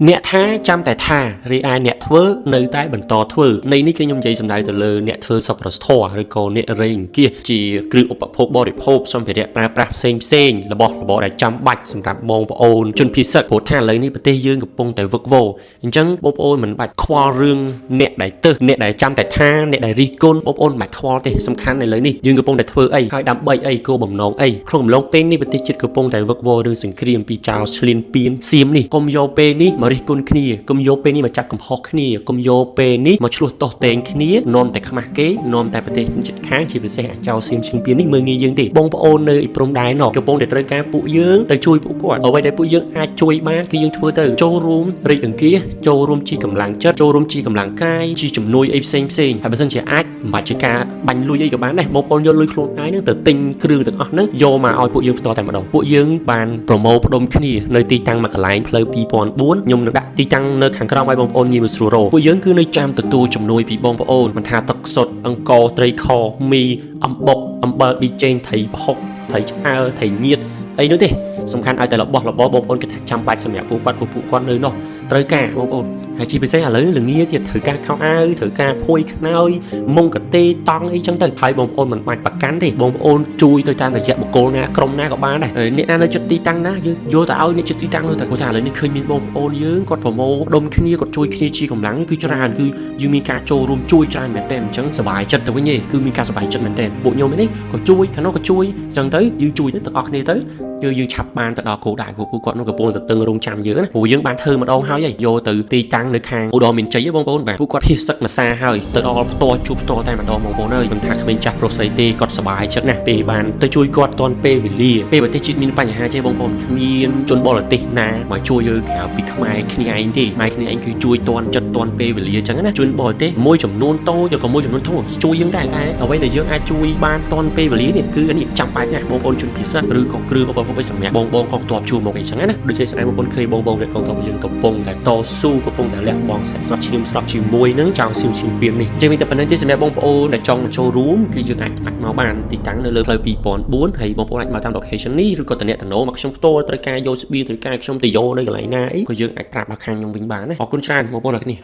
អ្នកថាចាំតែថារីឯអ្នកធ្វើនៅតែបន្តធ្វើនៃនេះគឺខ្ញុំនិយាយសំដៅទៅលើអ្នកធ្វើសប្បុរសធម៌ឬក៏អ្នករៃអង្គាសជាគ្រឿងឧបភោគបរិភោគសម្ភារៈប្រើប្រាស់ផ្សេងផ្សេងៗរបស់របរដែលចាំបាច់សម្រាប់បងប្អូនជនភៀសសឹកព្រោះថាឥឡូវនេះប្រទេសយើងកំពុងតែវឹកវរអញ្ចឹងបងប្អូនមិនបាច់ខ្វល់រឿងអ្នកដែលទើសអ្នកដែលចាំតែថាអ្នកដែលរិះគន់បងប្អូនមិនបាច់ខ្វល់ទេសំខាន់ឥឡូវនេះយើងកំពុងតែធ្វើអីហើយដើម្បីអីគោលបំណងអីក្នុងកំឡុងពេលនេះប្រទេសជាតិកំពុងតែវឹកវររឿងសង្គ្រាមពីចៅឆ្លៀនពៀនសៀមនេះកុំយកពេលនេះមករិះគន់គ្នាកុំយកពេលនេះមកចាប់កំហុសគ្នាកុំយកពេលនេះមកឆ្លោះតោះតេងគ្នានាំតែខ្មាស់គេនាំតែប្រទេសជិតខាងជាពិសេសអាចៅសៀមឈ្លានពាននេះមើលងាយយើងទេបងប្អូននៅឯព្រំដែនណោះកំពុងតែត្រូវការពួកយើងទៅជួយពួកគាត់អ្វីដែលពួកយើងអាចជួយបានគឺយើងធ្វើទៅចូលរួមរិចអង្គាសចូលរួមជាកម្លាំងចិត្តចូលរួមជាកម្លាំងកាយជាជំនួយអីផ្សេងផ្សេងហើយបើសិនជាអាចមិនបាច់ជាការបាញ់លុយអីក៏បានដែរបងប្អូនយកលុយខ្លួនឯងហ្នឹងទៅទិញគ្រឿងទាំងអស់ហ្នឹងយកមកឲ្យពួកយើងផ្ទាល់តែម្ដងពួកយើងបានប្រមូលផ្ដុំគ្នានៅទីតាំងមួយកន្លែងផ្លូវ2004ខ្ញុំនឹងដាក់ទីតាំងនៅខាងក្រោមឲ្យបងប្អូនងាយមើលស្រួលរកពួកយើងគឺនៅចាំទទួលជំនួយពីបងប្អូនមិនថាទឹកសុទ្ធអង្ករត្រីខមីអំបុកអំបិលប៊ីចេងត្រីប្រហុកត្រីឆ្អើរត្រីងៀតអីនោះទេសំខាន់ឲ្យតែរបស់របរបងប្អូនគិតថាចាំបាច់សម្រាប់ពួកគាត់ព្រោះពួកគាត់នៅនោះត្រូវការបងប្អូនហើយជាពិសេសឥឡូវល្ងាទៀតត្រូវការខោអាវត្រូវការភួយខ្នើយមុងកាទេតង់អីចឹងទៅហើយបងប្អូនមិនបាច់ប្រកាន់ទេបងប្អូនជួយទៅតាមរយៈបុគ្គលណាក្រុមណាក៏បានដែរហើយអ្នកណានៅចិត្តទីតាំងណាយើងយកទៅឲ្យអ្នកចិត្តទីតាំងនោះទៅព្រោះថាឥឡូវនេះឃើញមានបងប្អូនយើងគាត់ប្រមូលដុំគ្នាគាត់ជួយគ្នាជាកម្លាំងគឺច្រើនគឺយើងមានការចូលរួមជួយច្រើនមែនទែនអញ្ចឹងសប្បាយចិត្តទៅវិញឯងគឺមានការសប្បាយចិត្តមែនទែនពួកខ្ញុំនេះក៏ជួយខាងនោះក៏ជួយអញ្ចឹងទៅយើងជួយទៅទាំងអស់គ្នាទៅគឺយើងឆាប់បានទៅដល់គោលដៅព្រោះពួកគាត់នោះកំពុងតែតឹងរងចាំយើងណាព្រោះយើងបានធ្វើម្ដងហើយហើយយកទៅទីតាំងនៅខាងឧត្តរមានជ័យបងប្អូនបាទពួកគាត់ភៀសសឹកមួយសាហើយទៅដល់ផ្ទាល់ជួបផ្ទាល់តែម្ដងបងប្អូនអើយមិនថាក្មេងចាស់ប្រុសស្រីទេគាត់សប្បាយចិត្តណាស់ពេលបានទៅជួយគាត់ទាន់ពេលវេលាពេលប្រទេសជាតិមានបញ្ហាចេះបងប្អូនគ្មានជនបរទេសណាមកជួយយើងក្រៅពីខ្មែរគ្នាឯងទេខ្មែរគ្នាឯងគឺជួយទាន់ចិត្តទាន់ពេលវេលាអញ្ចឹងណាជនបរទេសមួយចំនួនតូចឬក៏មួយចំនួនធំជួយយើងដែរតែអ្វីដែលយើងអាចជួយបានទាន់ពេលវេលានេះគឺនេះចាំបាច់ណាស់បងប្អូនជនពិសេសឬក៏គ្រឿងឧបភោគអីសម្រាប់បងបងកងទ័ពជួមកអីចឹងណាដូចជាស្ដាយបងប្អូនឃើញបងបងអ្នកកងទ័ពយើងកំពុងតែតស៊ូកំពុងតែលះបង់សាច់ស្រស់ឈាមស្រស់ជាមួយនឹងចៅសៀមឈាមពៀននេះអញ្ចឹងមានតែប៉ុណ្្នឹងទេសម្រាប់បងប្អូនដែលចង់ចូលរួមគឺយើងអាចអាចមកបានទីតាំងនៅលើផ្លូវ2004ហើយបងប្អូនអាចមកតាម location នេះឬក៏តំណតំណមកខ្ញុំផ្ទាល់ត្រូវការយកស្បៀងត្រូវការខ្ញុំទៅយកនៅកន្លែងណាអីក៏យើងអាចប្រាប់មកខាងខ្ញុំវិញបានណាអរគុណច្រើនបងប្អូនអរគ្នា។